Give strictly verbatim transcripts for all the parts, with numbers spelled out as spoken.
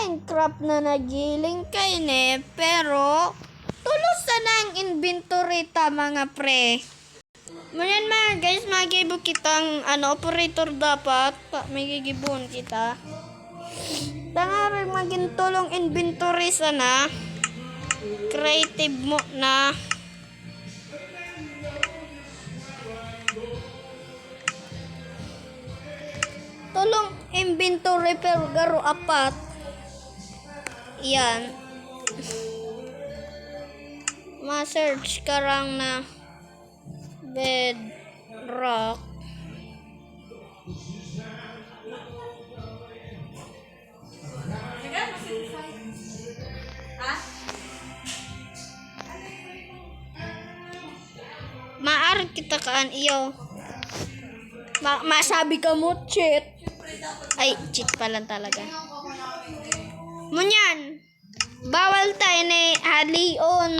Minecraft na nagiling kaini, pero tulos sana ang inventory ta, mga pre. Ngunyan, mga guys, magibo kitang, ano, operator dapat. Pa, may gigibuhon kita. Tangarig magin tulong inventory sana. Creative mo na. Tulong inventory pero garo apat. Yan. Ma-search ka lang na bedrock. Maar kita kaan iyo. Ma- masabi ka mo, cheat. Ay, cheat pa lang talaga. Munyan, bawal ta ini halion.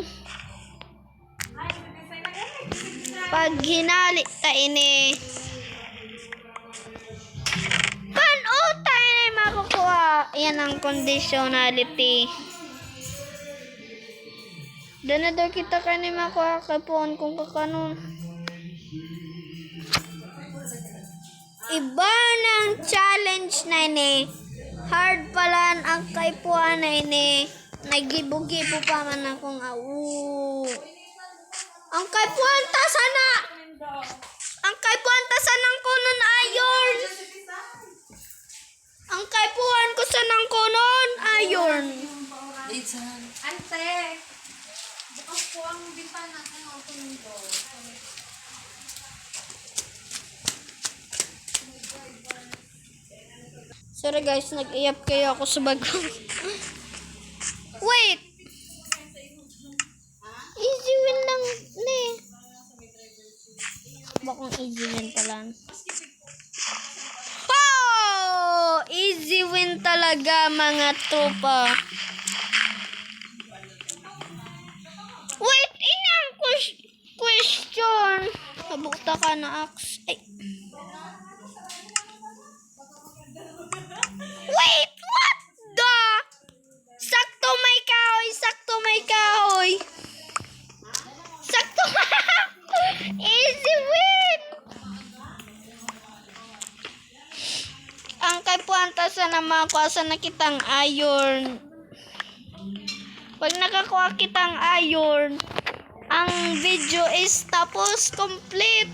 Pag hinali ta ini, pan-o ta ini makukuha. Yan ang conditionality. Dana daw kita kaini makuha kay puon kung kakanon. Iba nang challenge na ini. Hard palan ang kaipuhan na ini. Nagibo-gibo pa man akong awo. Ang kaipuhan ta sana. Ang kaipuhan ta sana ang kunon iron. Ang kaipuhan ko sana ang kunon iron. Ante, bukas po ang bintana ng auto nito. Sorry guys, nag-iyap kayo ako sa bago. Wait! Easy win lang ni. Bakong easy win pala. Oh! Easy win talaga, mga tropa. Wait, inang kus- Question. Mabuta ka na, Ax. Ay. Wait, what the? Sakto may kahoy, sakto may kahoy. Sakto. Easy win. Ang kay puwanta sana makuha sana kitang iron. Pag nakakuha kitang iron, ang video is tapos, complete.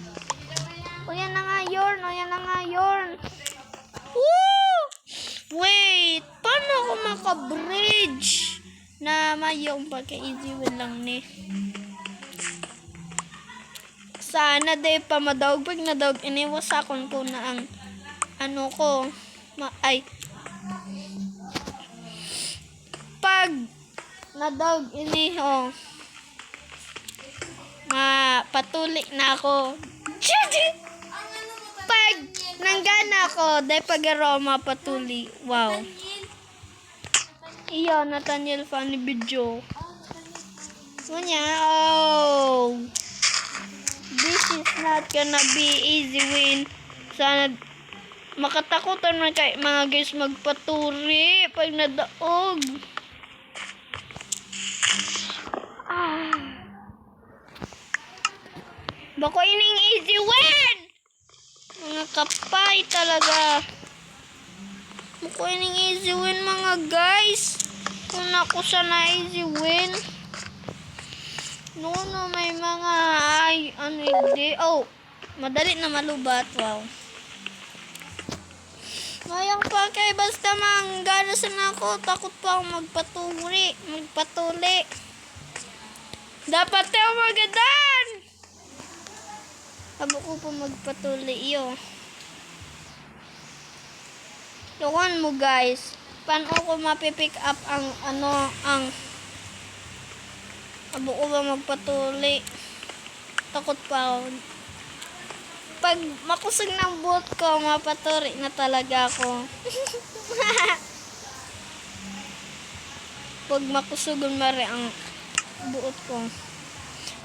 O yan na nga, yorn. O yan na nga, yorn. Woo! Wait, paano ako maka-bridge? Na mayong pagka-easy win lang ni. Sana di pa madaog. Pag nadaog, iniwasakon ko na ang ano ko. Ma- ay. Pag nadaog ini, oh. Mapatuli na ako. Pag nanggana ako, dahil pag aroma, patuli. Wow. Iyo, Nathaniel Funny Video. Ngunyan, oh. This is not gonna be easy win. Sana makatakotan man kay mga guys magpaturi pag nadaog. Ah. Bako ining easy win! Mga kapay talaga. Bako ining easy win, mga guys. Kung ako sana easy win. No, no, may mga ay, ano hindi. Oh, madali na malubat. Wow. Mayang pa kay basta manggana sana ako. Takot pa ako magpaturi. Magpatuli. Dapat tayo magadan! Abo ko pa magpatuli iyo. Tukan mo, guys. Paano ko mapipick up ang ano, ang abo ko ba magpatuli? Takot pa ako. Pag makusog ng buot ko, mapaturi na talaga ako. Pag makusugon mare ang buot ko.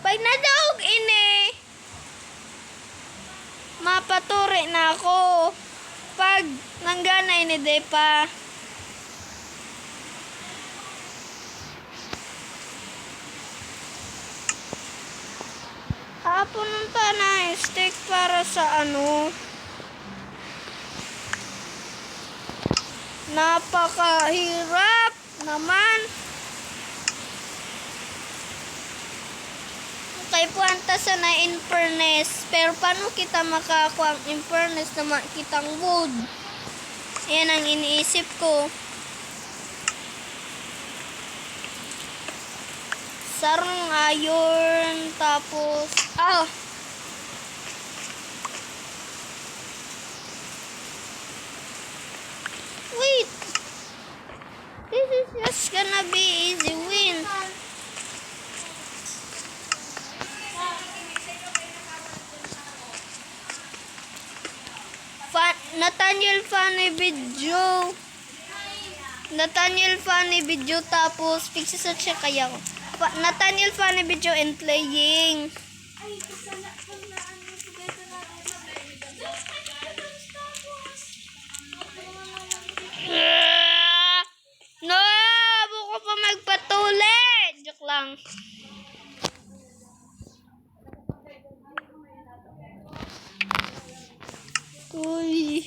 Pag nadaog ini, mapaturi na ako. Pag nanggana ini, di pa. Punta na yung stick para sa ano. Napakahirap naman. Kaipuhan ta sana in furnace. Pero paano kita makakuha ang in furnace na makitang wood? Yan ang iniisip ko. Sarong iron, tapos, ah! Wait! This is just gonna be easy win. Fa- Nathaniel Funny Video. Nathaniel Funny Video, tapos pagsa-search siya kaya ko. Pa- Nathaniel Funny Video and playing. No! Buko pa magpatuli! Joke lang. Uy,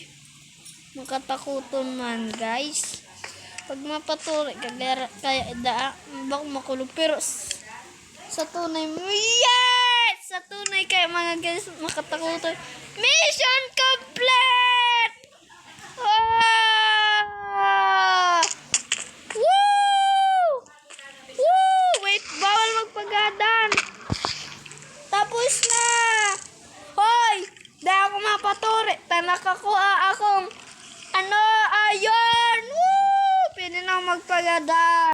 makatakuton man, guys. Pag mapatuli, kagara, kaya da, bako makulog. Pero s- sa tunay, yes! Sa tunay, kaya mga guys, makatakuton. Mission complete! Ah! Woo! Woo! Wait, bawal magpagadan. Tapos na. Hoy! Di ako mapaturi. Ta nakakuha akong ano, iron. Woo! Pwede na magpagadan.